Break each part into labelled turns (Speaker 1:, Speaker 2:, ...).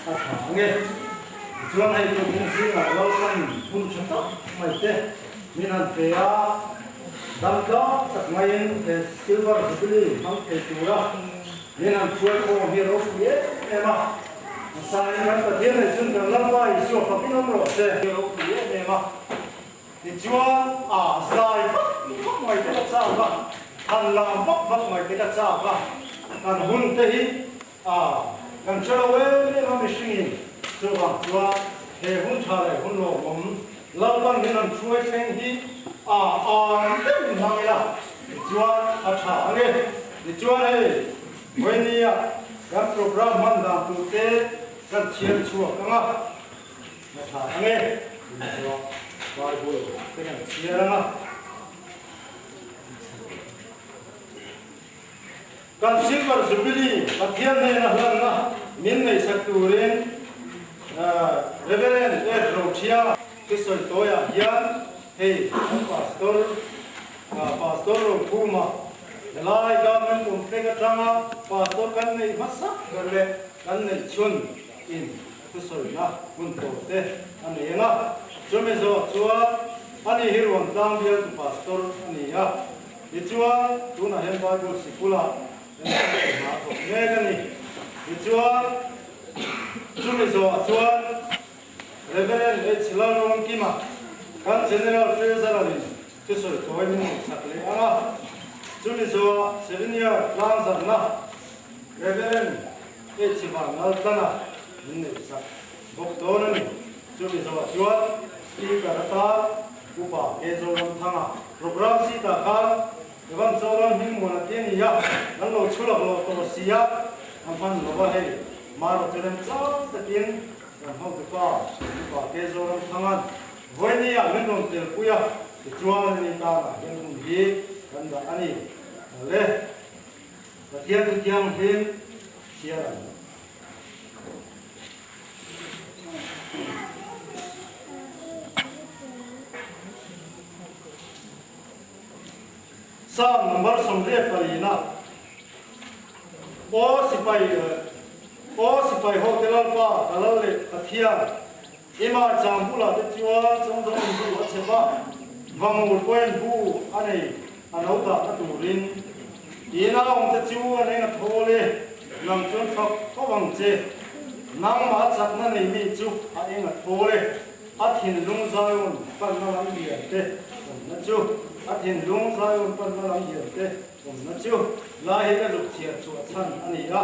Speaker 1: a tha ang e. Tichuan hei chu hmun zingah Lalpan hun tha tak mai te min han pe a, dam tlak tak maiin he Silver Jubilee hmang thei tura min han hruai khawm hi ropui em em a. Hmasain kan Pathian leh chhun kan Lalpa Isua fakin awm rawh se. Hi ropui em em a. Tichuan a zai vak vak mai te ka chak a, han lam vak vak mai te ka chak a, kan hun te hi a kan hre lo em em a mihringin chuvang chuan he hun tha leh hun lawmawm Lalpan min han hruai thleng hi a an deuh in hmang ila tichuan a tha ang e. Tichuan hei vawinia kan program hman dan tur te kan chhiar chhuak ang a. Na tha ang e tih chuan Bible te kan chhiar ang a. Kan Silver Jubilee Pathian hnena hlanna min neihsak turin Reverend Ed Rothia thusawi tawiah hian hei kan Pastor Pastor Rokhuma helai Government Complex atanga Pastor kan neih hmasak ber leh kan neih chhun in Thusawina hun tawh te a nei ang a, chumi zawh chuan ani hi ruang tlang bialtu pastor a ni a, tichuan tunah hian Bible sikulah enkawl hna a thawk mek a ni. Tichuan chumi zawhah chuan Reverend H. Lalruangkima kan General Treasurer-in thusawi tawi min ngaihsak leh ang a, chumi zawhah Sevenier tlangzarhna Reverend H. Vanlaltlana min neih chak bawk dawn a ni. Chumi zawhah chuan Speaker atan Upa K. Zoramthanga program seat-ah khan Evan Zoram Hmingmuana te a ni a, kan lo chhulak loh tawh si a, a hman lo a hei. Marawh chu remchang takin kan hotupa Upa K. Zoramthanga'n vawinia min rawn telpui a, tichuan ani tanah hian hun hi kan dah a ni. Awle. Pathian chu thianghlim chhiar ang. Psalm number 84 Aw sipai Aw sipai ho te Lalpa ka lal leh Pathian i mai chang bulah te chuan chawngzawng in bu a chep a, vangul pawhin bu a nei a lo dah na turin i naawmte chu an eng a thawl e, nang chuan fak fo ang che. Nangmah chakna nei mi chu a eng a thawl e, a thinlung Zion panna lam lian te awmna chu, a thinlung Zion panna lam lian te awmna chu lai hi ka zuk chhiar chhuah chhan a ni a,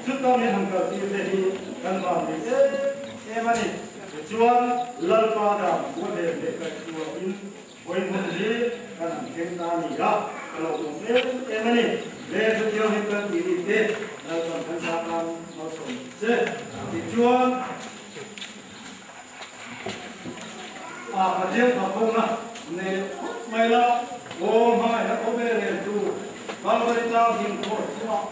Speaker 1: chuta min han kaltir te hi kan van nei em em a ni. Tichuan Lalpa dan khua ve leh kaihhruaiin Vawi hmun hi kan han thleng ta a ni a, ka lo awm em em a ni. Le chutiang hi kan tih ni te, Lalpan kan sa tan malsawm che. Tichuan, a Pathian phahkhawmna nei leh phawt mai la, aw hmangaihna khawvel rel tu Kalvari tlang hlim khawr chungah.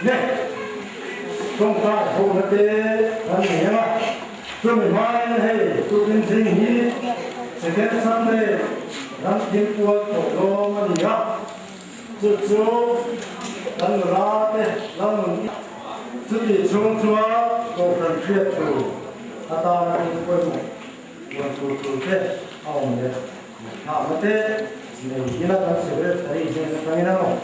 Speaker 1: Ne tawngtai ho na te kan nei ang a, chumi hmain hei tukin zing hi Second Sunday ram thingpual tawh lawm a ni a, chu chu kan nula te lalnun chutih chhung chuan Kohhran hriat tur atana thil pawimawh buan tur tur te a awm leh thlahna te nei ila kan Secretary hnen atangin a awm.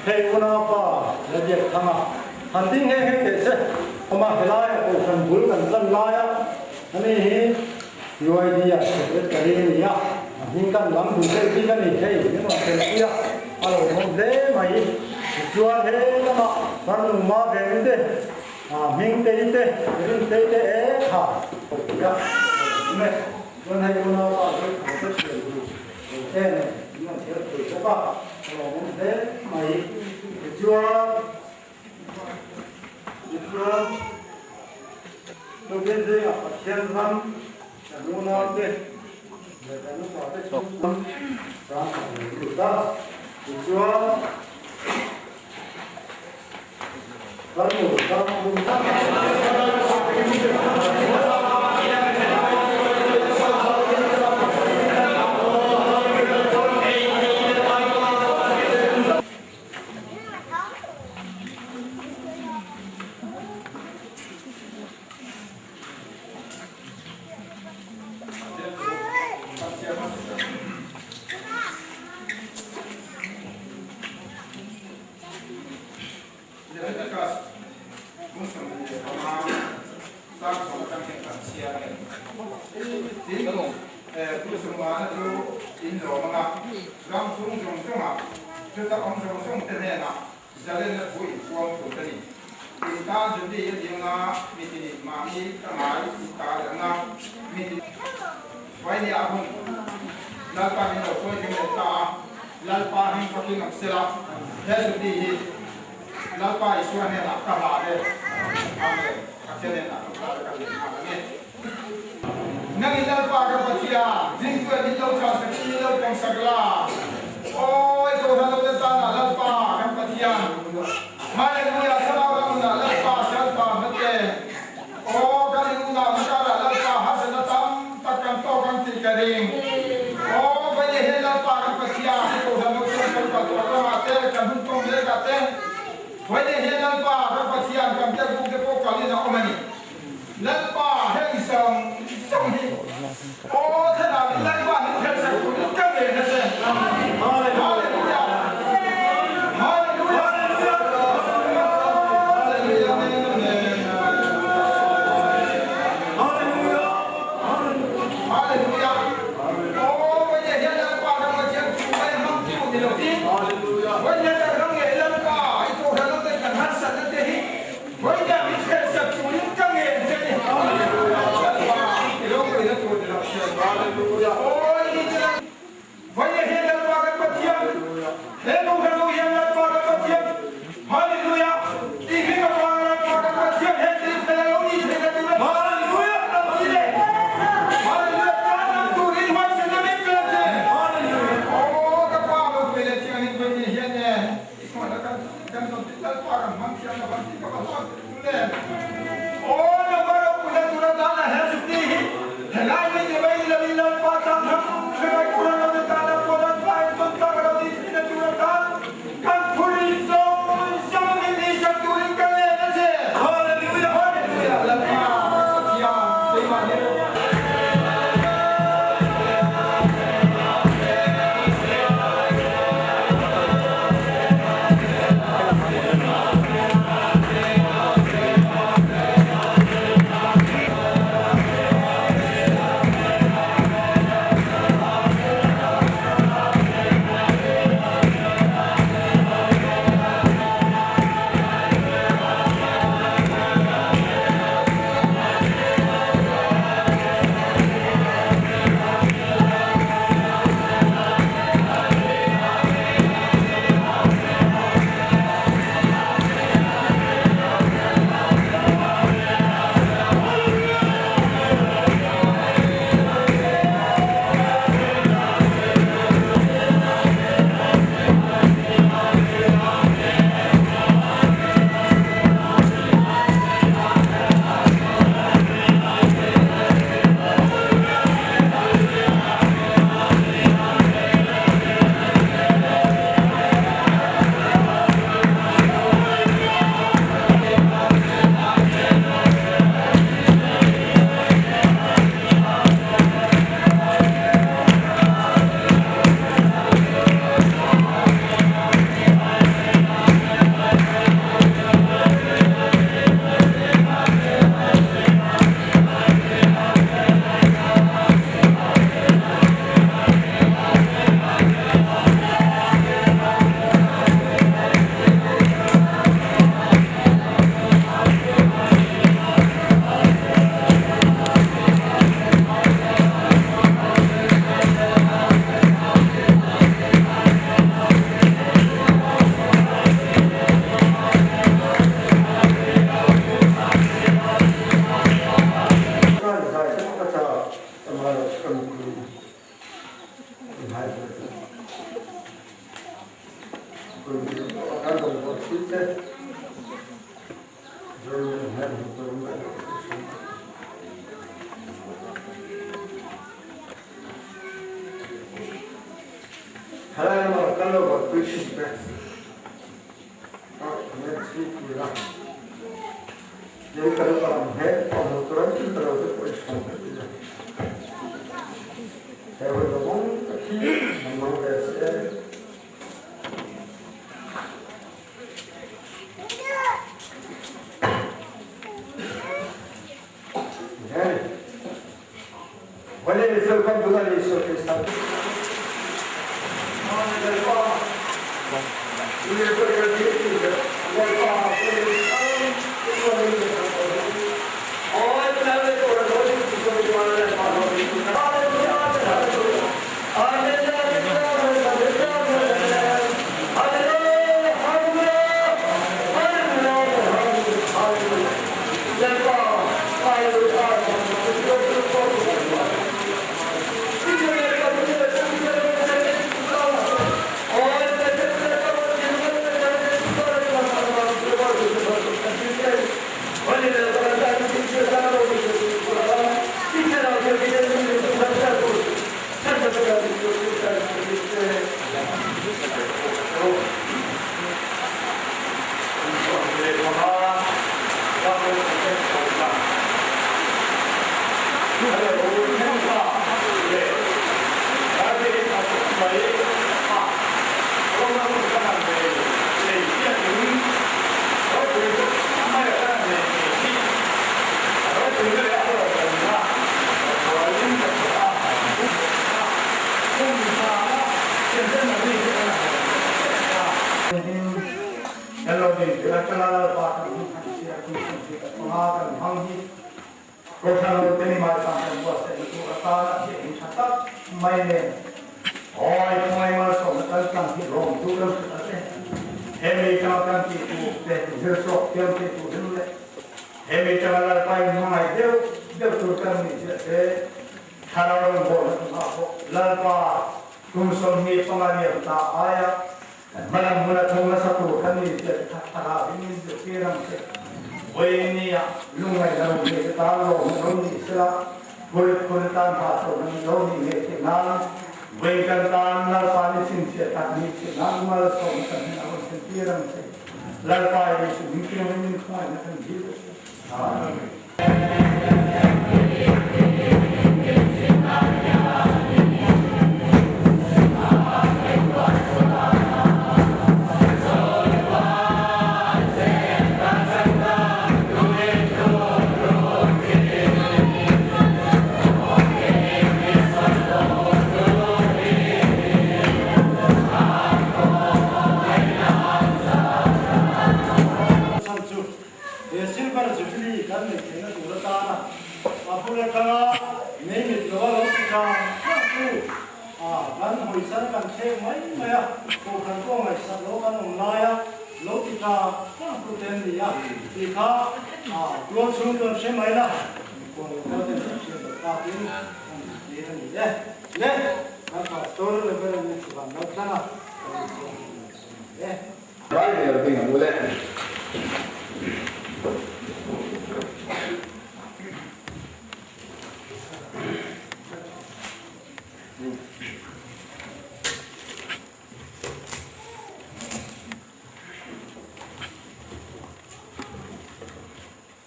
Speaker 1: Hei unaupa la biak thang a, han ding nghe nghe teh se, awma helaia kohhran bul kan tlan laia ani hi UID-a Secretary a ni a, a hming kan lam duh deuh bik a ni, hei min rawn felpui a, a lo awm hle mai. Tichuan he lamah farnu ma vengin te, hming tei te, rin tei te e tha a awm e. Chuan hei unaupa chu a hre thiam duh lo em em in rawn chhiar thei bawk a, a lawmawm hle mai. Tichuan, tichuan, Tukin zingah Pathian ram kan unaute leh kan upate chhungkua ram kan nei lut a, tichuan, kan nu ram hmun
Speaker 2: Leviticus bung 25 chang sawm atang hian kan chhiar a ni. Tin, pu Sumana chu in lawm anga ram chhung zawng zawngah chuta awm zawng zawng te hnenah Zalenna thu in puang tur ka ni. In tan Judy a ni anga mi tinin mahni ka ngai in ta leh anga mi tin Vaini ah hun Lalpa min lo hruai thleng leh ta a, Lalpa hming fakin awm sela, he Judy hi Lalpa Isua hnenah ka hlah e, Amen, Pathian hnenah ka hlah e ka hlim nghal ang e. Nangin Lalpa ka Pathian, dingtuah min lo chhan sakin min lo pawm sak la. Awi Kohhran lo te tanah Lalpa kan Pathian, Hallelujah thlarau ram nunah Lalpa Sialpa hmete, aw kan in unau na karah Lalpa harsatna tam tak kan tawk ang tih ka ring. Aw Vaile hian Lalpa kan Pathian hi Kohhran lo chuan kan kal tawh ramah te kan hun tawng lekah te Vaile hian Lalpa kan Pathian kan biakbuk te pawh kalin a awm a ni. Lalpa heng zawng zawng hi aw thlenah min Lalpa min phelsak turin ka ngen a che. Hallelujah! Hallelujah! Hallelujah! Amen Amen. Hallelujah! Aw Vawiin hian Lalpa kan Pathian thu mai hmang tu ni lo hi. Vawiin hian kan ram ngei Lalpa i kohhran awm te kan harsatna te hi Vawiin min hriatsak turin ka ngen che ni. Lalpa i ropuina tur ni lo hriat. Awi ni te lang. Vawiin hian Lalpa kan Pathian, he Kohhran ho hian Lalpa kan Pathian, Hallelujah, i hming avanga Lalpa kan Pathian he thil fel a lo ni theihna tura Hallelujah lo ti le. Hallelujah tan lam turin huaisen a min pe che. Aw ka pa lo pe leh chiangin vawiin hian e.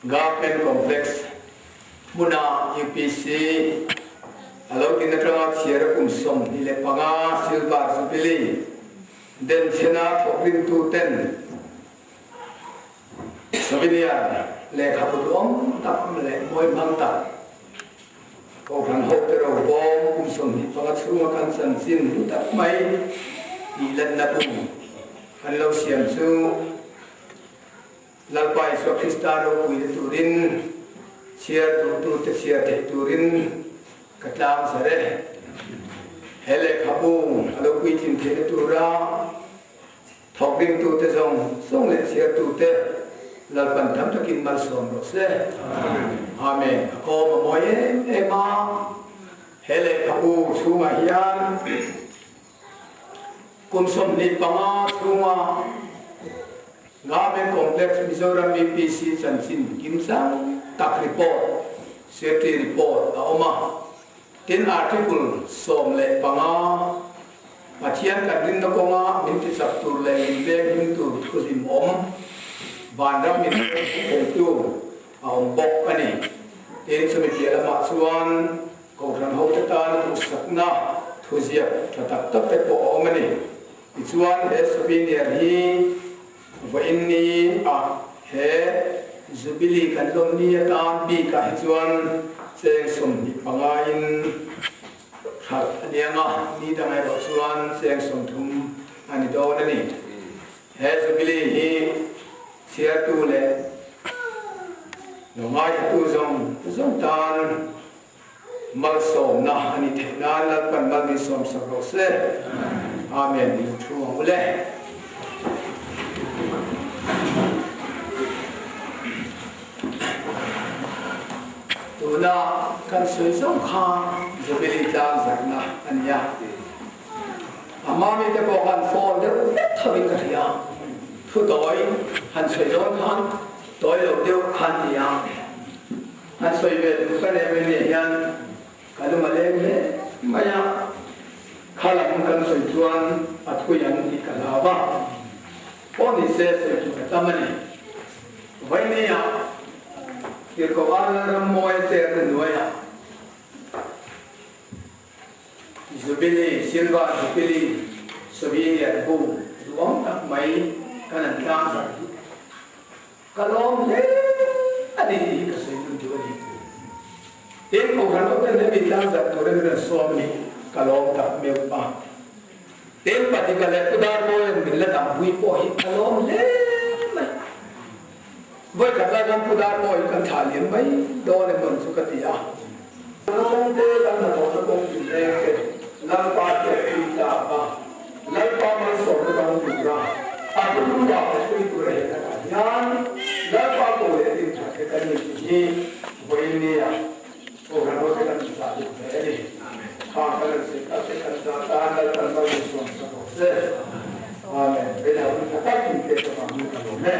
Speaker 2: Government Complex hmuna UPC a lo din atanga chhiar a kum 25 Silver Jubilee denchhena thawkrimtu ten Souvenir lehkhabu duhawm tak leh mawi hmang tak Kohhran ho te ro bawm kum 25 chhunga kan chanchin hlu tak mai tih lanna bung kan lo siam chu Lalpa Isua Krista ropuina turin, chhiar duhtute chhiar theih turin ka tlang zar e. He lehkhabu a lo puitlin theihna tura thawk ringtute zawng zawng leh chhiartute Lalpan tam takin malsawm rawh se. Amen. A kawm a mawi em em a.
Speaker 3: He lehkhabu chhungah hian kum 25 chhunga Government Complex Mizoram VPC chanchin kimchang tak report, Safety Report, a awm a. Tin, Article 15, Pathian kan rinna kawnga min tichak tur leh min venghim tur thu hlimawm, vanram min hruaitu a awm bawk a ni. Tin, chumi piah lamah chuan Kohhran hote tana duhsakna thuziak tha tak tak te pawh a awm a ni. Tichuan, he souvenir hi vawiin ni ah he Jubilee kan lawm ni atan bikah hi chuan cheng 25 in hralh a ni ang a, ni dang erawh chuan cheng 30 a ni dawn a ni. He Jubilee hi chhiartu leh lo ngaithatu zawng zawng tan malsawmna a nih theih nan Lalpan mal min sawmsak rawh se. Amen. I lo thu ang u le. Tuna kan sawi zawng kha Jubilee tlang zarhna a ni a. A mami te pawh khan phone deuh vek tho in ka hria. Thu tawi han sawi dawn khan tawi lo deuh khan ti a. Han sawi ve duh ka nem ania hian ka lung a leng hle mai a. Kha lam kan sawi chuan a thui ang tih ka hlau a. Pawh ni se sawi tur a tam a ni. Vawinia Tirhkoh Lalrammawia cher na hnuaiah Jubilee, Silver Jubilee, Souvenir bu duhawm tak mai kan han tlang zar hi ka lawm hle a ni tih hi ka sawi dun duh a ni. Tin, Kohhran hoten hemi tlang zar turin min rawn sawm hi ka lawm tak meuh a. Tin, Patika leh Pu Darmawia'n min la dampui pawh hi ka lawm hle mai. Vawi khat lai khan Pu Darmawi hi kan thlah liam mai dawn em rawn chu ka ti a. Kawngte kan hnathawhna kawng tinreng te Lalpa hriat pui tlak a, Lalpa malsawmna dang tura a tumruah te hrui tura he takah hian Lalpa ko leh rin that te kan ni tih hi vawiin nia Kohhran ho te kan inzah duh hle a ni. Khang kan rawn sawi tak te kan zah tan Lalpan mal min sawm sak rawh se. Amen. Vei ho in tha tak in pek avangin ka lawm e.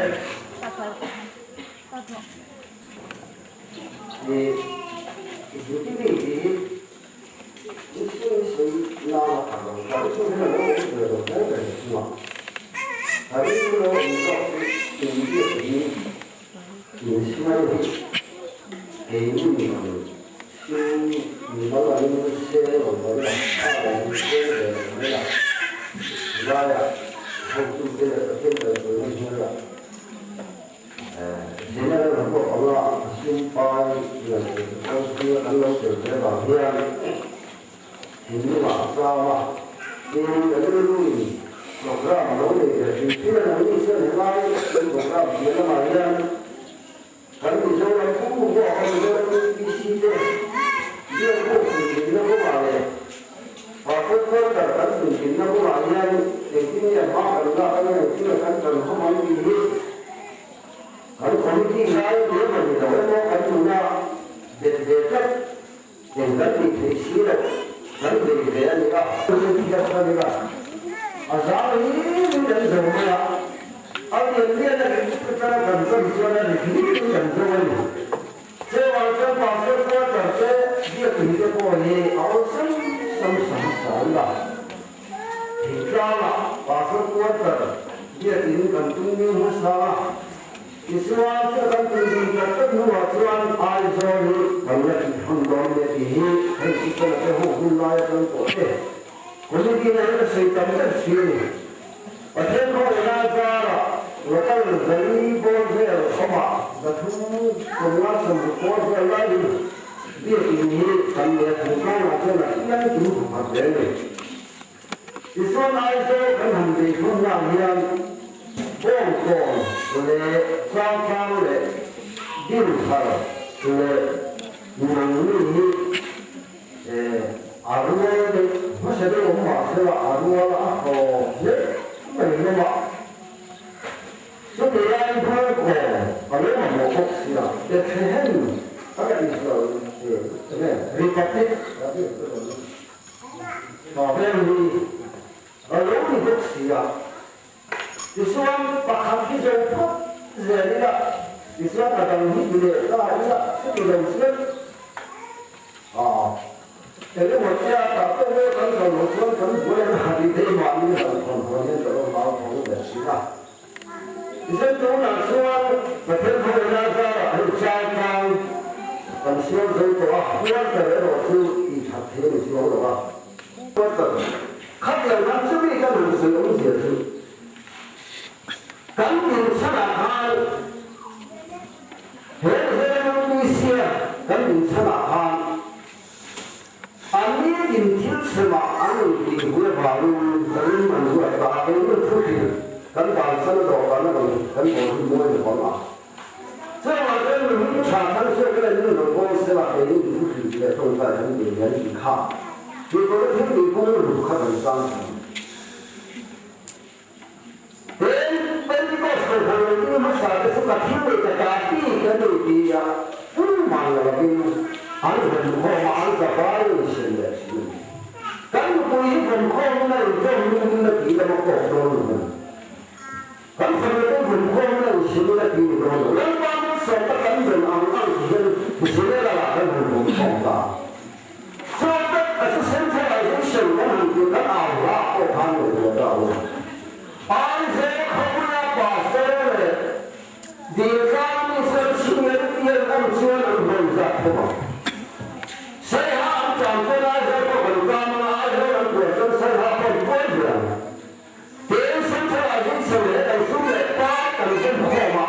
Speaker 4: General pawh anga sum pai lian leh kawngthil an lo tel ve vang hian thinlungah a cham a, tin ka rilruin program lo nei ve hrim hrim a lo ni chuan helai kan program piah lamah hian kan Mizoram pum pawh kan Mizoram UPC te biak pawh puitlinna kawngah leh Pastor Quarter kan puitlinna kawngah hian engtin nge hma kan lak anga engtin nge kan tan hawm ang tih hi Kan committee lai lem a ni lo emaw kan nuna bet ve tlat eng kan tih theih si loh kan bei ve a ni a. Chu a ni a, a zau hlim in kan zo mai a, a lian lian a ri chu atanga kan zawm chuan a ri hlim in kan zo a ni. Chuvang chuan Pastor Quarter te biakin te pawh hi a awlsam sam sam sa ila. Thingtlangah Pastor Quarter biakin kan tum ni hmasa a, tichuan chu kan tum ding tak tak hnuah chuan Aizawl hi kan la tih hun dawn nia tih hi hei chu ka la hre hun lai atang tawh e. Committee na hian a sawi tam deuh si a ni. Pathian khawngaihnaa zarah local zali bawr vel awmah 300 55 bawr vel laiin biakin hi kan leh thingtlangah chuan a piang kim thawkhat hle a ni. Tichuan Aizawl kan han beihrawnnaah hian Bawngkawn leh Changtlang leh Dinthar leh Nangni hi A rual deuh hmasa deuh awm mah sela a rual a hlawm hle mai hlawm a. Chutih laiin Bawngkawn a lo mamawh bawk sia, Bethlehem a ka Israel enge Republic. Problem hi a lo ni bawk si a. Tichuan pakhat hi zo phawt zel ila, tichuan a dang hi ti leh ta ila, chuti lo chuan eng emaw tia tak pawh maw kan zo loh chuan kan buai ang a ni thei mahni han thawn hawn hian ka lo hlau tho ve thin a. Tichuan tunah chuan Pathian hruaina zarah hei changkang kan siam zo tawh a, quarter erawh chu tih that thei a ni chuang lo a. Quarter khat lo nan chumi kan han sawi awmzia chu kan dinchhanah khan he Mizoram kan dinchhanah khan An nitin thil chhemah an rawn tih hui avangin rim an ruat ta a, keini thu hrilh kan bansan a dawhkan a rawn kan bawl hi mawi lo vang a. Chuvangah chuan mihring tha thang hriat ka nen lo bawl sela keini thu hrilh leh tawngtai kan ti hian tih kha tihpawlh thil tih kawng ru kha kan chang thin. Tin, Pentecost kohhran leh thil hmasa te chu ka thil leh ka ta ti kan nei ti a, tumah la lovin an vawmkhawm a, an zavai in sem leh thin a ni. Kan nupui hi vawmkhawmin a inzawm nungin a ti lama kawk dawn lo a ni. Kan fanu te vawmkhawmin a insimin a ti ni dawn lo. Lalpa malsawmna kan dawn ang ang ti hian Israel-a lah kan han vawmkhawm ta a. Chuan tak a chu centralization kan han tih kan au hla pawh khan lo hmu ta u. Aizawl khawpuia pastor leh Diltlang Mission chhungel pian awm chuan an hawn zat thung a. Saiha an tlan chuan Aizawl pawh kan tlam anga Aizawl an kual chuan Saiha pawh an kual ve ang. Tin centralization leh kan sum leh pai kan zem khawm a.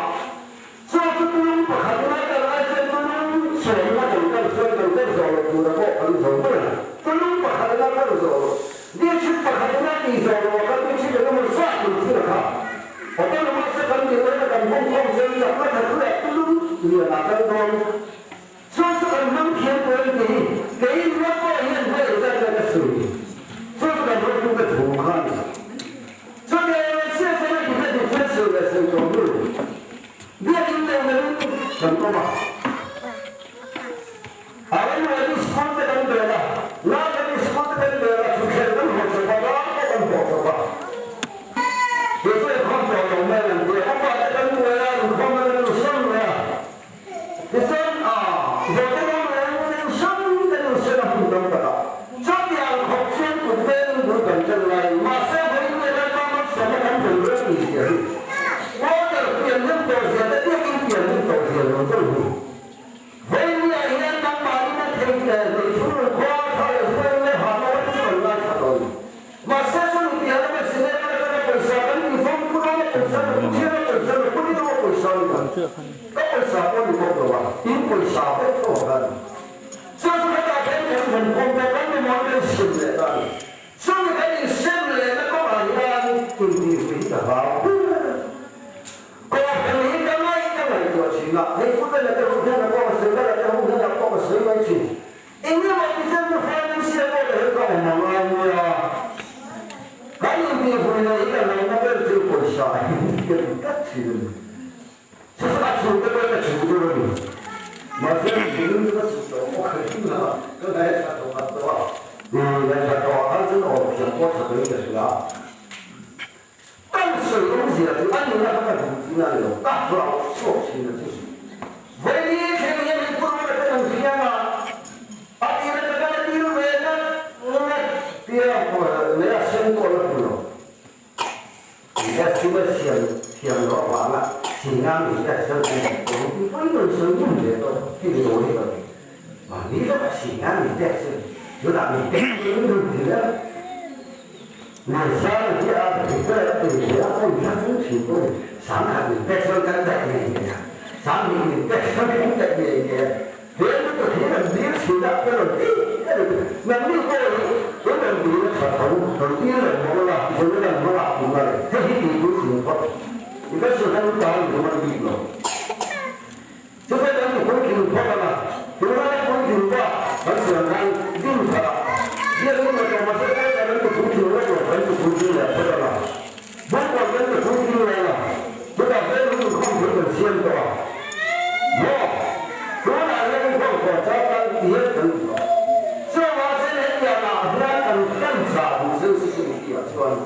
Speaker 4: Chu chu tulung pakhat lai kan lai chuan tulung sawmna kan kal chuan kan kal zawh loh tura pawh kan zo ber a. Tulung pakhat la kal zawh loh, district pakhat la tih zawh loh a kan district eng emaw zat in thil a kha. Autonomous a kan tih laia kan hmang khawm chuan chakna tha thuiah tulung lian ah kal dawn. Chu chu kan hmang thiam tur a ni tih hi kei ram pawh hian hmel zat zat a sawi. Chu chu kan rawttu ka thu kha a ni. Chutah siasana dik a dik chuan sawi leh sawi tawh hnu biakin leh melhin kan awm a. A ram leh school te kan bel a, lai kan school te kan bel a, thutthleng kan haw chawp a, ram pawh kan haw chawp a. Kei chu inkhawm tawh lo mai an ti a, upa te kan buai a, inkhawm an lo hrang mai a. Tichuan, zawhte ram leh ram hrang te nu hriat a hun tam tak a, chutiang khawp chuan kut vengin bul kan ṭan laiin mahse vawiin nge Lalpa malsawmna kan dawn reng tih zia hi Water pian hnem tawh zia te biakin pian hnem tawh zia lo zawng hi vawiin ni ah hian nangmahni na thei nei chhung khua tha leh zuain leh hahna ram chu kan ngaithla tawh a ni. Mahse chumi piah lama cinema atanga pawisa kan ti fawm put a, pawisa na thian a pawisa na put emaw pawisa ni lo. Ka pawisa pawh ni bawk lo a, in pawisa vek tho a ni. Chu chu hetah khian kan rawn kawm ta, kan mimawlh kan sem leh ta a ni. Chumi kan insem lehna kawngah hian intihhmuh hi ka hlau ber. Kohhran hi ka ngaih ka ngaihtuah thin a, hei Putana te hun hian a pawh ka sawi, Lala te hun hian a pawh ka sawi mai thin. Engemaw ti chen chu Financial pawh leh hi ka awm a ngai nia. Kan intihhmuh nei hi ka ngaihna ber chu pawisa hi ka ti tlat thin a ni. Chu chu a chhungte pawh ka chhung tur a ni. Mahse mihring chu ka chhung tawh bawk a ni a, ka ngaihthla tawh khat tawh a. Ngaihthla tawh ah khan chuan awm thiam pawh tha turin ka hria a. Kan sawi awmzia chu a nihna kha ka duh tihna a ni lo, ka hlau chhuak thin a chu. Vawiin thleng hian min phur vel ten an hriam a, a tir atanga la tir ve ngat ngat tia leh a sen pawh la hmu lo. Estimate siam thiam loh avanga China mi te chuan an hmu tawh ang tih pawhin rawn sawi ngun ve tawh hi ni dawn hi ka ring. Mahni lawkah China mi te chuan tunah mi te chuan an rawn ti leh a. Ngaihsang hi a prepare a ti ve a, a inthla chung thin pawh a ni. Sangkhat min pek chuan kan daih ngei ngei a, sanghnih min pek chuan kan daih ngei ngei a. He lutuk hi rawn dil thin a, ka rawn ti a ni. Nangni pawh hi in rawn dil a tha tho, rawn dil reng bawk la, tichuan in rawn hmang a tum a ni. Hei hi tihpui thin phawt. I ka hrilh khan ta in hman bik lo. Chutah kan ti puitling phawt ang a, tunlai puitling pawh kan siam khan din khat a, biakin leh tawh mahse kan kan ti puitling lawk lo kan ti puitling leh phawt ang a, bawngkawn kan ti puitling leh ang a, chutah vel hun inkhawm thei kan siam tawh a, maw tunah hian inkhawm khawh chang kan ti hian kan ti tawh. Chuvangah chuan hetiangah hian kan tan Za duh zeuh chu chumi tihah chuan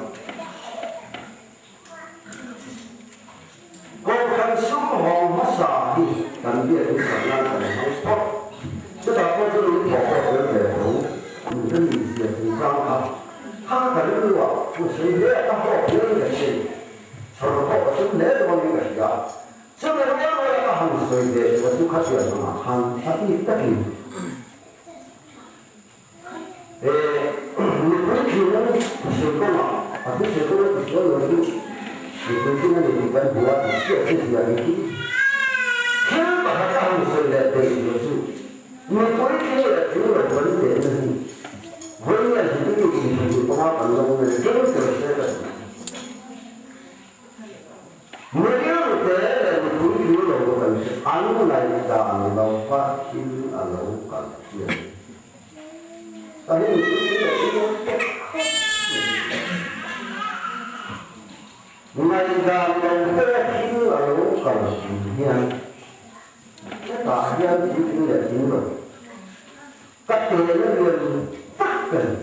Speaker 4: Kohhran sum hawng hmasa hi kan biak in sak nan kan hmang phawt. Chutah pawh chu min thawh pawh tel ve tho. Min zia chungchang kha kha ka rilruah pu sawi hle a ka hlawk hian ka hria ni. Chhawr pawh ka tum hle dawnin ka hria. Chumi rual ruala ka han sawi ve tur chu khatiang angah khan a bik takin he mipui thinlung thil kawngah a thusawi kawng a tisual lo chu mipui thin a ni tih kan hmu a tih chiah chu zia ni hi. Thil pakhat a han sawi leh peih tur chu mipui thin leh tling lo kan tehna hi vawiin hitin 25 kan lo awm e tlem tel se ka ti. Mi rilrute leh mipui thil lo kan hre an ngaihdan lo va thil a lo kal hian a hi mipui thil leh thil lo te khawp mai. Ngaihdan lo te thil a lo kal hian hetah hian thil thil leh thil lo Ka teh na lian tak ka ni.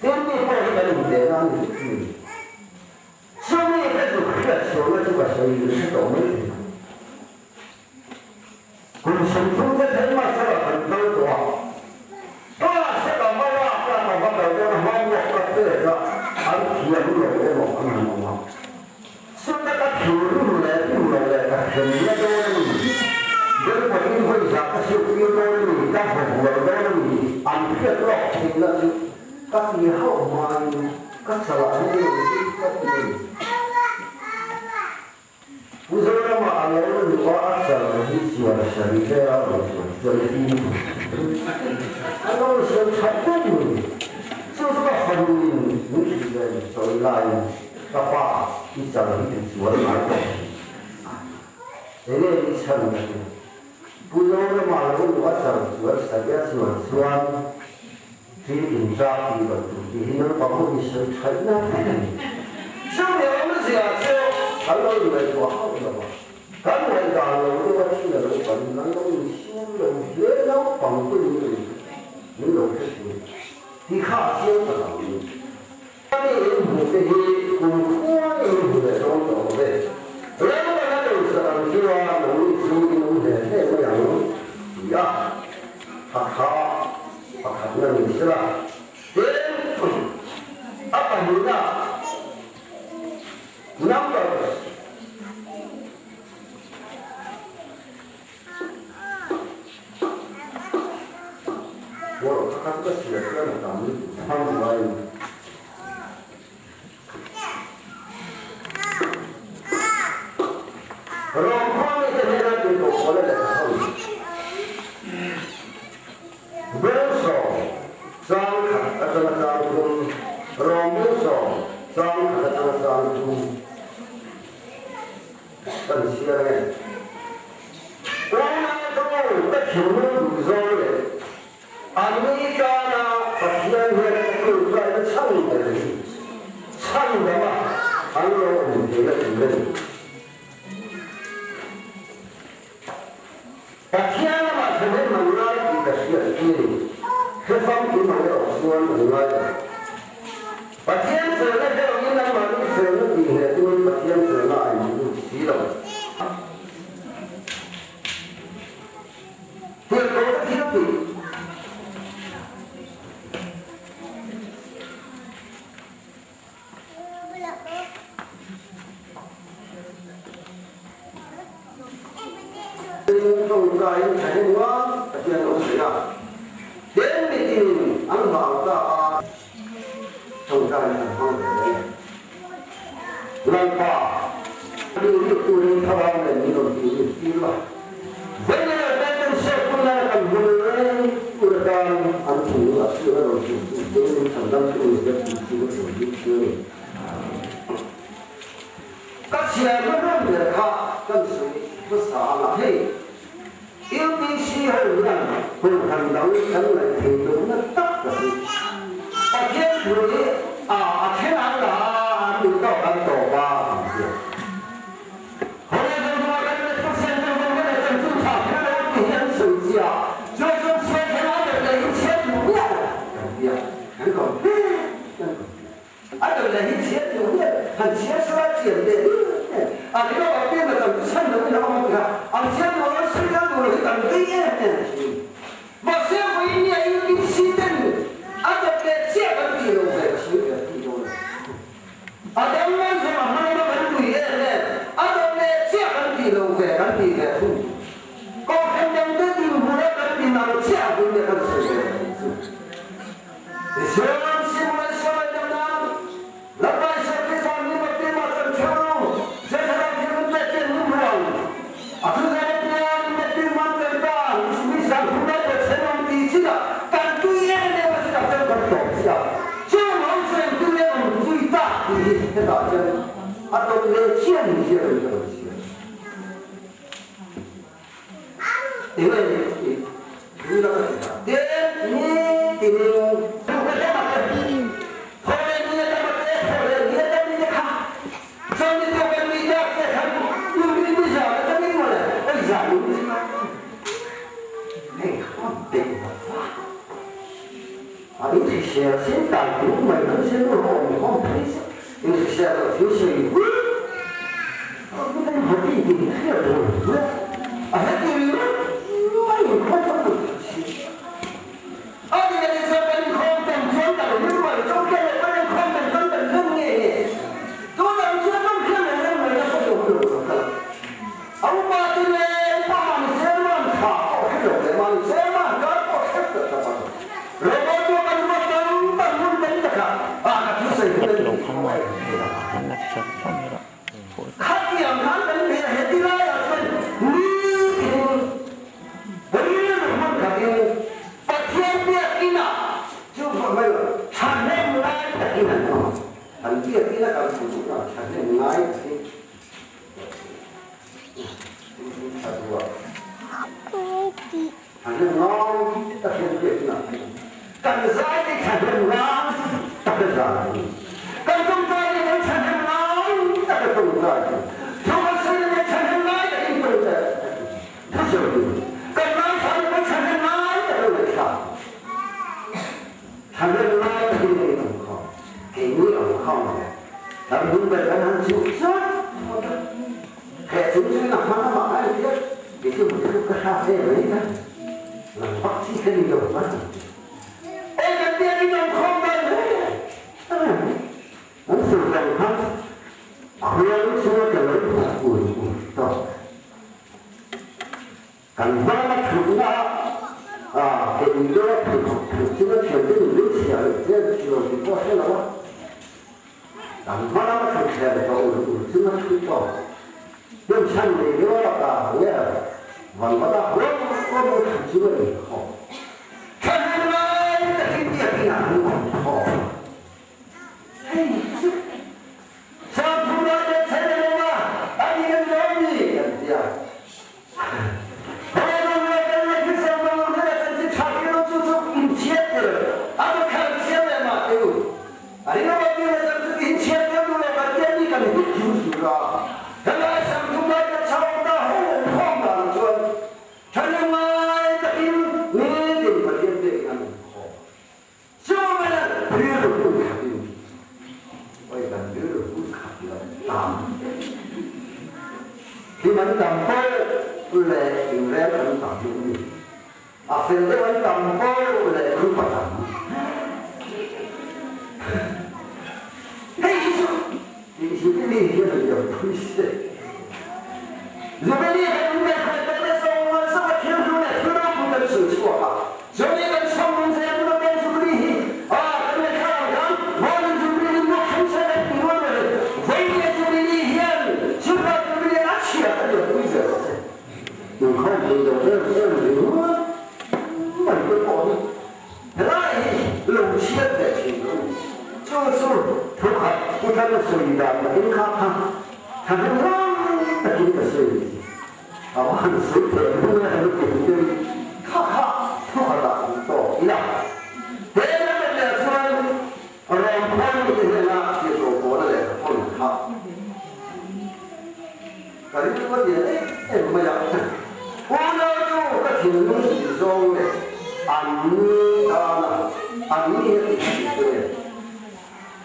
Speaker 4: Tin mi pawh hi kan inteh na a ni vek ni. Chumi ka zuk hriat chhuahna chu ka sawi in hre tawh mai thei ang. Kum 30 te thleng hmasa kan kal tawh a, class a ka va lak a ka va kal dawn a homework ka pek a an thiam lo emaw an han awm a. Chuta ka thinrim leh rim lo leh ka hremna dawn a ni, Delpawhin vawi zah ka siamtir dawn a ni, ka vaw hual dawn a ni, an hriat lawk theihna chu ka ti hauh hmain ka chalah hian i rawn zir tlat a ni. Pu Zorama a lo luh a, a chal hi chuan sari hle a rawn chuan chuan a lo sawi that deuh ni. Chu chu ka fanuin min hrilh leh sawi laiin Ka pa, i chal hi ti chuan ngai tawh suh. Enge i chhan na chu? Pu Zorama lo luh a chal chuan Saria chuan chuan thil in tlak tih loh tur tih hi naupang ho hi sawi thaih na vek a ni. Chumi awmzia chu kan lo inngaihtuah hauh lo a, kan ngaihdan lo deuh a thil a lo panin kan lo insum lo hle naupang te min lo hre thin tih kha a chiang ta lo a ni. Ani in hmuh te hi kum khuan in hmu leh dawn tawh lo ve. Lalpan a duhsak ang chuan nangni chu in awm hle hle mai ang ti a, a kha pakhatna ni sela. Tin, a pahnihna Numbers. Buarawh kha kha chu ka chhiar chuan a tam hmang ruaiin. Rom khua mite hnena tih tawh pawl a lehkha ho Bawlsawm chang khat atanga chang thum, Rom bawlsawm chang khat atanga chang thum. Kan chhiar nge? Unau chu ka thinlung duh zawng leh anni tana Pathian hian ka tluktlai chhan ber hi chhan dama an lo awm theihna tur a ni. Pathian amah thahnem an ngai tih ka hriat hi ni. Hre famkim ang erawh chuan an ngai lo. Pathian felna hreawmin anmahni felna tih hneh tumin Pathian felna a inlut si lo. Tirhkoh te thil tih. Tawngtaiin thahnem ngai Pathian awm thei a, den mitin an hlau ta a, tawngtaiin an hmang ve mai. Lalpa, mi rik turin thlarau nen min rawn tih rik tir la, Vawiin Bible hriat hun lana kan hmu reng tur atan an thinlung a thil a rawn hmuh duh te min chhandam tu ni vek tih chu rawn dik chu a ni. Ka chhiar na ram ber kha kan sawi hmasa ang a, hei UPC ho hian kohhran dang kan ngaih thei lohna tak ka ti. Pathian thu hi a a then an la a, an duh tawk an tawp a an ti a.
Speaker 5: 啊，就来去切就咧，很切出来剪的，啊，你老变了，等趁着你老母看，啊，切我睡觉我就等对耶，冇切回你有点时间，啊，就给切个地龙的，切个地龙的，啊，等我是慢慢的等对耶咧，啊，就给切个地龙的，等对的，高天两个地龙的，等对那个切回的等是的，你说。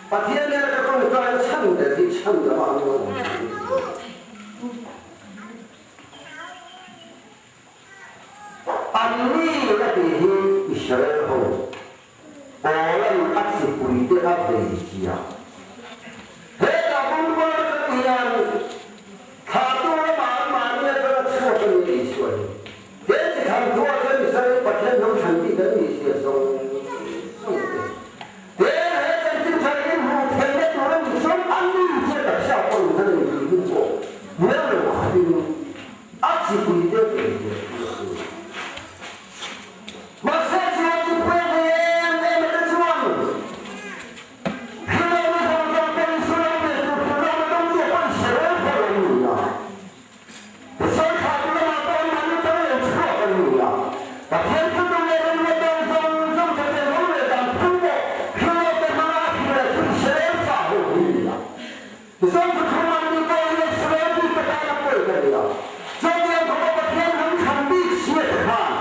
Speaker 5: Pathian nena ka tawngtaina chhan ber hi chhan lamah an lo awm tih hi. Anni a tih hi Israel ho Paula'n a chipuite a vei zia. Hetah bungbal atang hian thlahtu lamah anmahni atanga chhuak a ni Isua hi. He chi than thuah chuan Israel Pathian hnam thlan tih kan nih zia zawng zawng te. He he chanchin thar hi hmuh theihna tur a nih chuan a mi che taksa pawh in kan intih hnu pawh hmel lo khatin a chipui te ve zia chu a ni. Mahse chuan chu pek ve em em te chuan Hrileng ni zawng zawng te Israel ve tur tur lama dawng chu a pan hre pawh an ni a. Tichuan thlahtu lamah pawh anmahni tan lo chhuak an ni a. Pathian thutu leh remruat dan zawng zawng te tel ho leh dan phung pawh Hrileng te hmanga a hrilh leh chu Israel fa ho hi a ni a. Tichuan thuthlung an ni pawh hi Israel bik te tan a pek a ni a. Chutiang khawpa Pathian hnam thlan bik sia te khan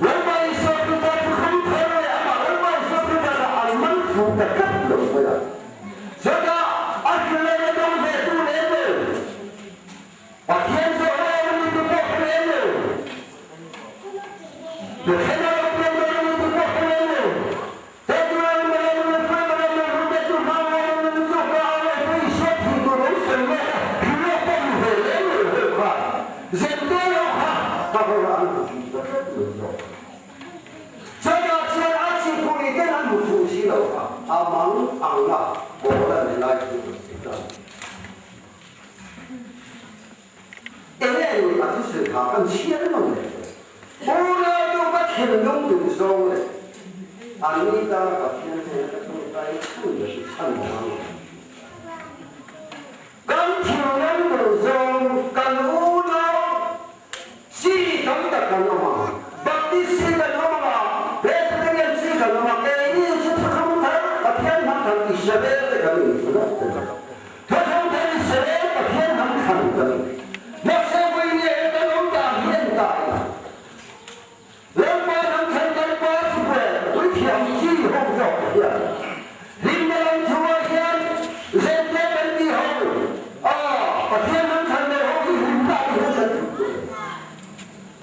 Speaker 5: Lalpa Isua Krista thuthlung thar leh amah Lalpa Isua Krista kha an man fuh ta tlat lo mai a. Chutah a hrileng a dawng ve tu lem lo. Pathian chu a awm a ni tu pawh hre lem lo. Pathian a awm pian dawn a ni tu pawh hre lem lo. Thinlung duh zawng leh anni tana Pathian hnena ka tawngtai chhan ber hi chhan a ang. Kan thinlung duh zawng kan unau chi tam tak kan awm ang, Baptist chi kan awm ang a, Presbyterian chi kan awm a, keini chu thuthlung thar Pathian hnam thlan Israel te kan inthlan a ti a. Thuthlung thar Israel Pathian hnam thlan kan ni. Mahse vawiin he kan awm dan hi en ta ila. Lalpa ram thlan Lalpa chupel puithiam chi ho zawk hian hlimna lam chungah hian zente kan tih ho a, Pathian ram thlan leh ho hi hlimna ah hian kan tluk tur a ni.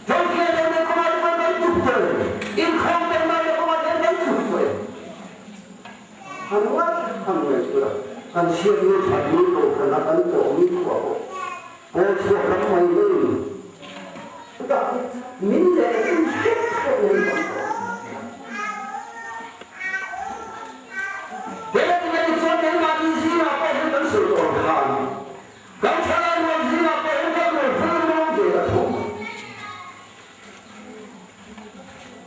Speaker 5: Chawlhriat lo leh kawngah te pawh kan tluk tur a ni. Inkhawm taima leh kawngah te hian kan tluk tur a ni. Han ngai han ngaih tur a, kan chhiatni thatni kohhran a kan tawhmi khuah pawh pawl chhuak ram mai mai a ni. Chutah min leh in hrep hrep mai tam tawh. He lam hi chuan keimahni zingah pawh hian kan sawi tawh ang khan kan thalai rual zingah pawh hian kan rawn vur mawi ve ta thawm a.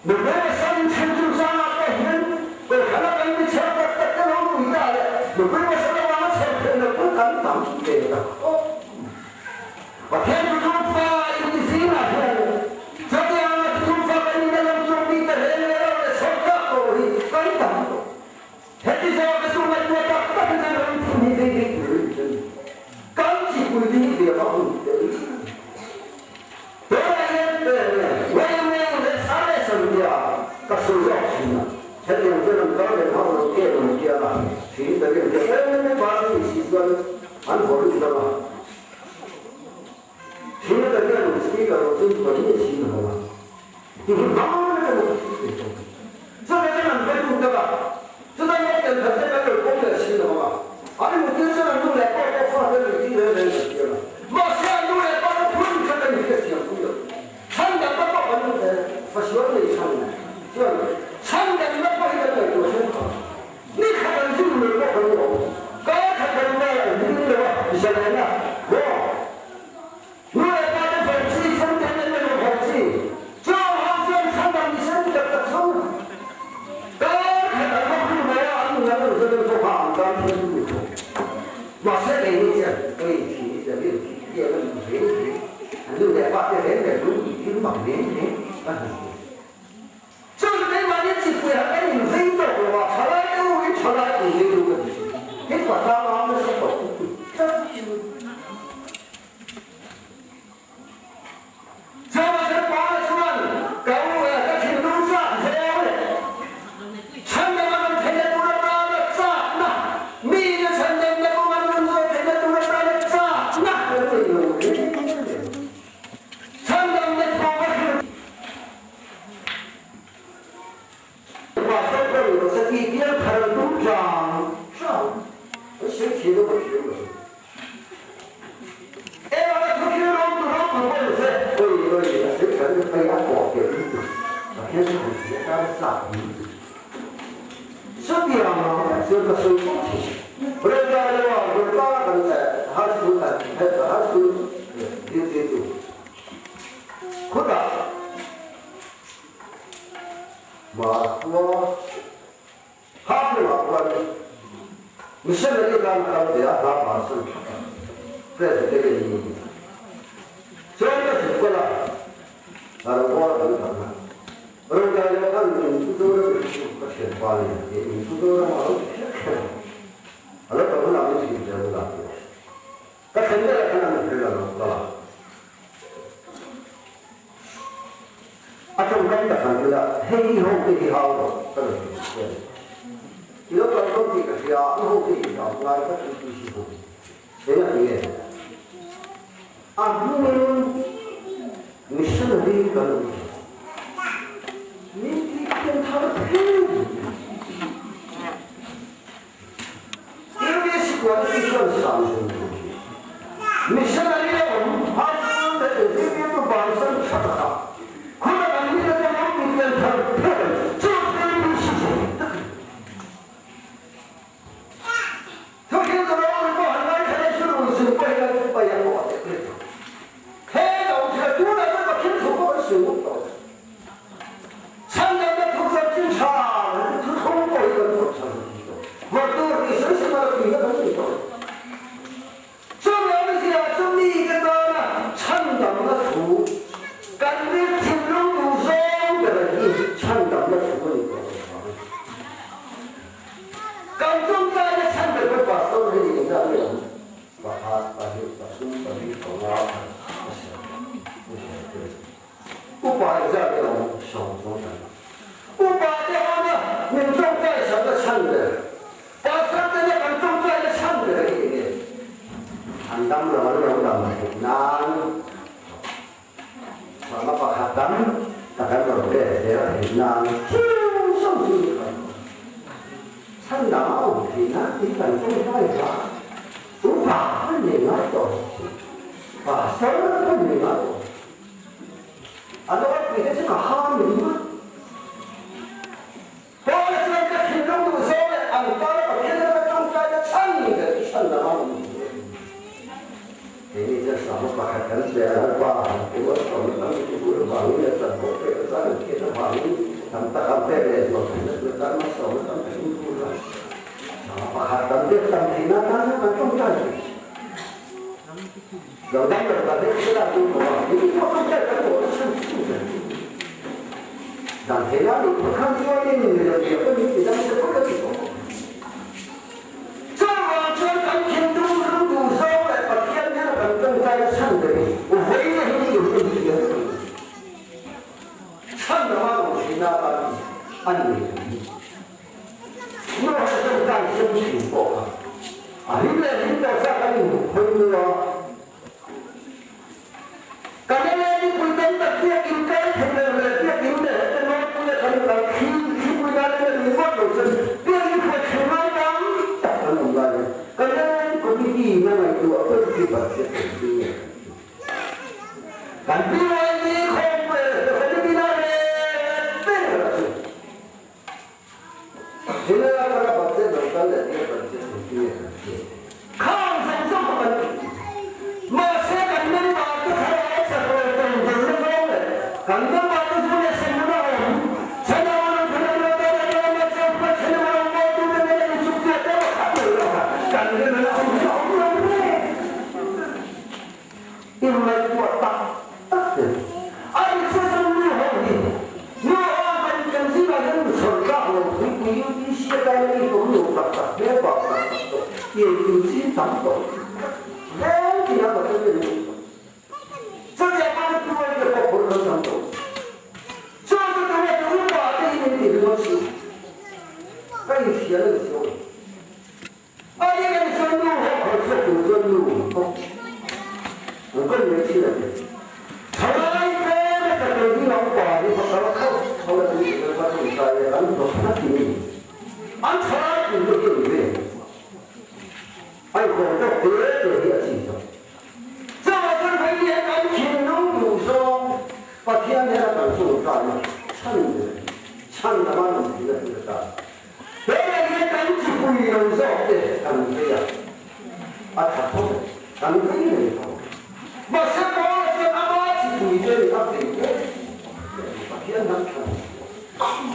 Speaker 5: Nupui pasal inthen chungchangah pawh hian Kohhrana kan mi chher tak tak te lo nui ta leh nupui pasal avanga chher theih loh pawh kan tam ve ta khawp mai. Pathian thuthung fa inti zingah hian chutianga thuthung fa kan inna lam chu mite reng leh lo leh sawrkar tawh hi kan tam tawh. Heti zawk te chu ngaihtuah tak tak in an ram thim hi vei vei tur in kan kan chipui te hi ve a hun tel. Tunah hian Railway leh Station tia ka sawi zawk thin a, hetiang chuan an kal leh hauh lo ke rawn tia a, thing takin ke em em a ni si chuan an haw lut lam a. Thing takin speaker lo chu pawi nge si na lo a, ti hi hmang atanga ka thil ve tawh. Chutah chuan an vei lut deuh a, chutah hian tel khat te kan lo pawm leh si lo a, an mutir chuan an nu leh pa pawh fa te an intir reng reng kan tia a, mahse an nu leh pa te phun kha kan inhriat thiam pui lo. Chhan dang na pawh kan fasual nei chhan chuan chhan dang na pawh hi kan ngaihtuah hrem phah. Ni khat an zir lui pawh kan awm, kar khat kan ngai an hlim lo a, zalen a, maw? Nu leh pa te fel chi, chhungte an en lo fel chi, chau ho chuan chhandam ni sen tak tak chho. Kar khat an va hmu mai a, an nun an rawn zalen pawh kha an tan thil ni tho. Mahse kei ni chuan hei thi hi chuan rin tiang a nih reng reng, an nu leh pa te reng reng lung tih thil mak reng reng a hmu thei. Chuan keimahni chipui ah kan invei tawk lo a, thalai te u hi thalai invei lu ka ti thin. Hei patlang a nasa tawh lutuk tlat chu. Chuan kan pa chuan ka u eh ka thinlung chak zel leh chhandam a kan theih leh tur atana chakna mi ka sawi fo thin. Rel dai lo a Gurkha kan high school high school zirtirtu khutah Mahkhua Haflong ah khuan missionary tan a kal ve a, hla pastor Presbyterian ni a. Chuan ka zuk kal a, Rawngbawl kan kal a, Rawngdai lo khan in chu Zoram in chu ka thian pa nen he in chu Zoram a lo ti kher kher a, a lo kal hunah min hrilh ve bawk a ti a. Ka thlen ber ah khan a nupui a lo kal a. A tawngkam tak han ila, hei i ho te hi hau rawh ka rawn ti duh che a ni. I lo kal dawn tih ka hria a, i ho te hi hau ngai ka tih tih si hu. Eng a ti nge? A hmungin missionary kan awm thei. Min tih pian thar phei. UBC qualification sang zung tur hi missionary a awm high school leh zirtirtu bansan tha taka khuna kan mite chuan an tih pian thar phek an chu UBC chu tak a ni. Thuhriltu ropui pawh han ngaithla leh chu rui chung pawhin an pai a pawh a teh tir tawh. He lo thil tunah chuan Pathian thu pawh an sawi ngawt tawh. Chhandamna thu chuan thil tha thu thlung pawh hi kan thawk tha lo thei tawh. Vawt tur tih sawi sawi mah tui na kan nei tawh lo. Chumi awmzia chu mite tana chhandamna thu kan rin thinlung duh zawng ber hi chhandamna thu a ni tawh lo vang. Kan tawngtaina chhan ber pawh Pastor hi ni engzat nge awm? Pakhat, pahnih, pathum, pali, panga, pasarih, pasarih te. Upa engzat nge awm? 10 kan. Upa te hana min tawngtai sak na chhan ber, pastor te na kan tawngtai na chhan ber hi enge? An dam lo an lo dam theih nan chhuahna pakhat dam tak an rawn pek zel theih nan chung zawng chu ni kan awm. Chhan dang a awm theih nan tih kan tawngtai ta. Upa an nei ngai tawh lo si, pastor an nei ngai tawh lo. A nawlpui te chu ka ham min hma. Paula chuan ka thinlung duh zawng leh an tana Pathian laka tawngtaina chhan ber chu chhan lam a awm ni. Keini chuan sahma pakhat kan pe a, Lalpa han ti rual tawh na tam ti bur vangin leh chan pawh pek a zan an hriat avangin tam tak an pek leh zual theihna tur tan malsawmna tam tak in tur a. Sahma pakhat kan pek tam theihna atan chuan kan tawngtai thei. Lo dang lo ta deuh sela chu maw a ni pawh kan hriat kan tawh nasa chu ber dan thei la ni pakhat chuan in mi lo bia pawh min ti dang se pawh ka ti tawh bawk. Chuvang chuan kan thinlung ru duh zawng leh Pathian hian a kan tawngtai na chhan ber hi vawiin hi ni hun hi hian ka ti. Chhan lama awm thin a tan a ni ngei ang hi. Nuaha tawngtai sem thin pawh kha a hlim leh hlim tawh sa kan inhawi nu a. Kan LA mipui tam tak biakin kai thei lo leh biakin leh hete nawlpui a kan kal thli thlipui lai te ni vak lo chuan biakin hruai thei ngai tam tak kan awm lai hian kan LA committee in a ngaihtuah ber chu budget kan ti nge kan ti. Kan BYD khawmpui committee na rel ber a chu. Helai atanga budget lo kal leh tir budget lo ti nge kan ti. Khang zawng zawng kha kan ti. Mahse kan member te thlarau a chak lo tawng ber na zawng leh kan member te chu leh sem na awm. Chana ram phana ram dana ram a chak pa chana ram maw tu te nena in chuk tia te a khat lo lo kha kan rin a awm chu a awm lo hle. Inngaihtuah tak tak te a inchhe chu nu ho hi nu ho kan kan zingah hian nu chhawn tlak lo puipui UPC atana mi tum nu tak tak hmel bak tak tak tawh tir tu chi tam tawh tlem tina ka tel em em tawh chutiang ang tuai te pawh phur kan tam tawh chu chu tunge tu upa te hi min ti ringawt si ka inhrial a ni chu. A nih kan chuan nu ho khawi chhuak tur chuan nu ho an kan mai thin a ti. Thalai tlem a chak lo ding ang pa hi pakhat a kho kho a ti tih kan hmu ta e an hlawk na ti ni. An thalai pui te hi an ve. A inkhawm tawk te te hi a chi zawk. Chuvang chuan vei hian kan thinlung duh zawng Pathian hian a kan chung tana chhan ber chhan lama nun thihna tur atan. He lei hian kan chipui. pui lo zawk te kan vei a, a tha tho kan vei reng tho. Mahse Paula chuan ama chipui te nih a vei em Pathian hnam thlan ni sia.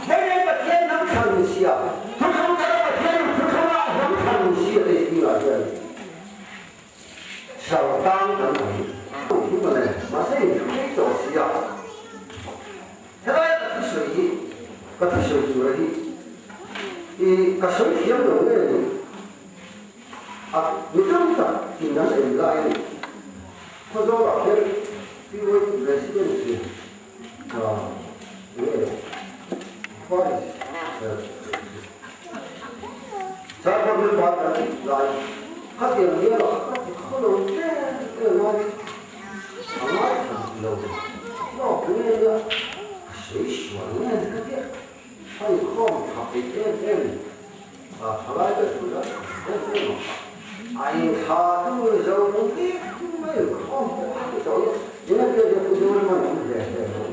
Speaker 5: Hei nei Pathian hnam thlan ni sia, thuthlung thara Pathian thuthlung ah hnam thlan ni sia te zingah hian Sal tang kan awm hi mawle, mahse in thu ngei tawh si a. Helai ka thusawi hi, ka thusawi tura hi i ka sawi thiam lo nge ni? A mi tam tak in an en lai a ni. Khawzawlah hian PYT Residency nge Vice Charter member kan tih lai khatiang hian a ka ti khaw lo em em a, a ngaithla duh lo lawk nge nia ka sawi sual nge ni ka tia a inkhawm tha peih em em a thalai te thu la em em a, a inthla tu zo vek mai inkhawm pawh a ti tawh i engati a pu Zoraman an ve ve lo.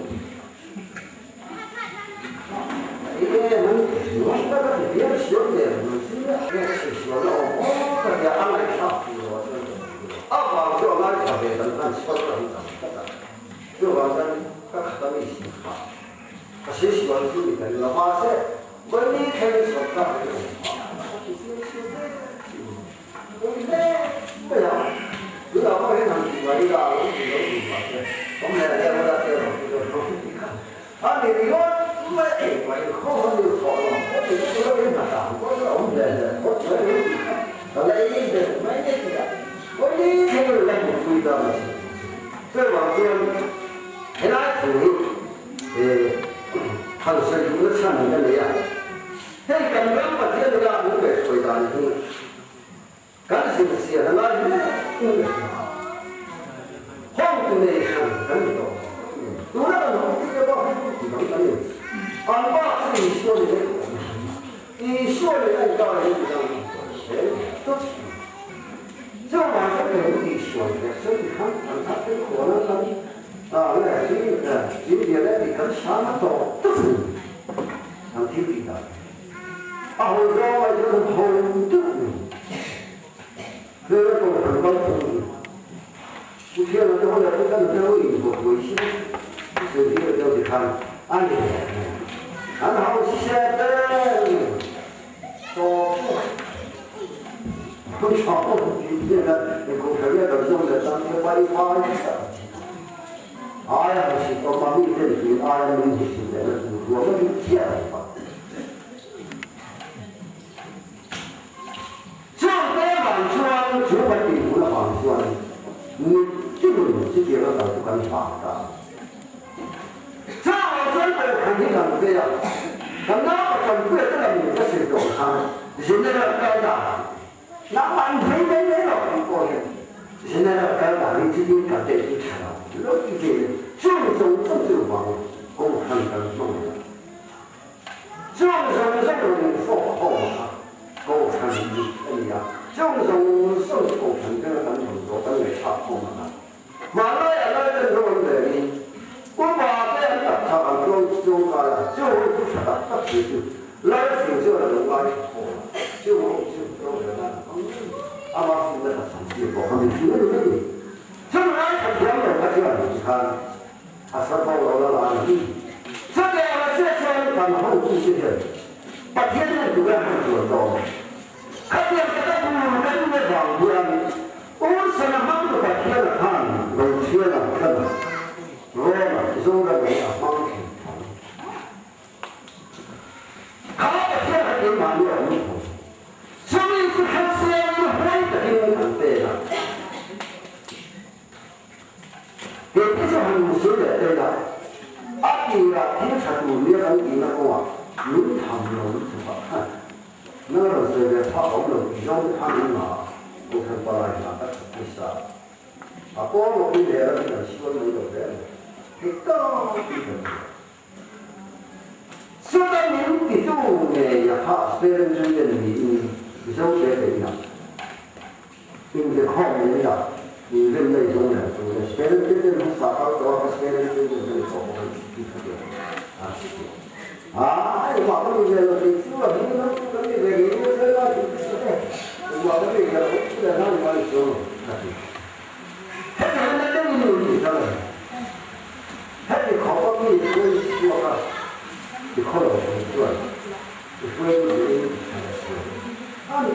Speaker 4: ani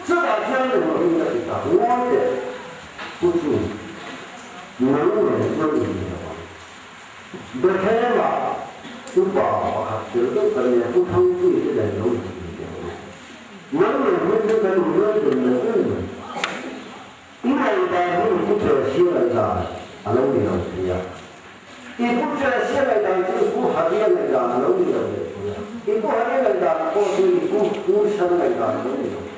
Speaker 4: chutah chuan engmah in ka ti ta ngawi teh pu chu nang nen chuan in ni lo ang. Bethlehem-ah upa pakhat tel deuh kan nia, Pu Thangpui te nen lo in ti teh ang. Nang nen hian chu kan inrual dun lo em mai. I ngaihdan hi i pu Tracy-a ngaihdan a lo ni lo thei a. I pu Tracy-a ngaihdan chu i pu Harry-a ngaihdan a lo ni lo leh thei a. I pu Harry-a ngaihdan pawh chu i pu Hmursana ngaihdan a lo ni lo thei a.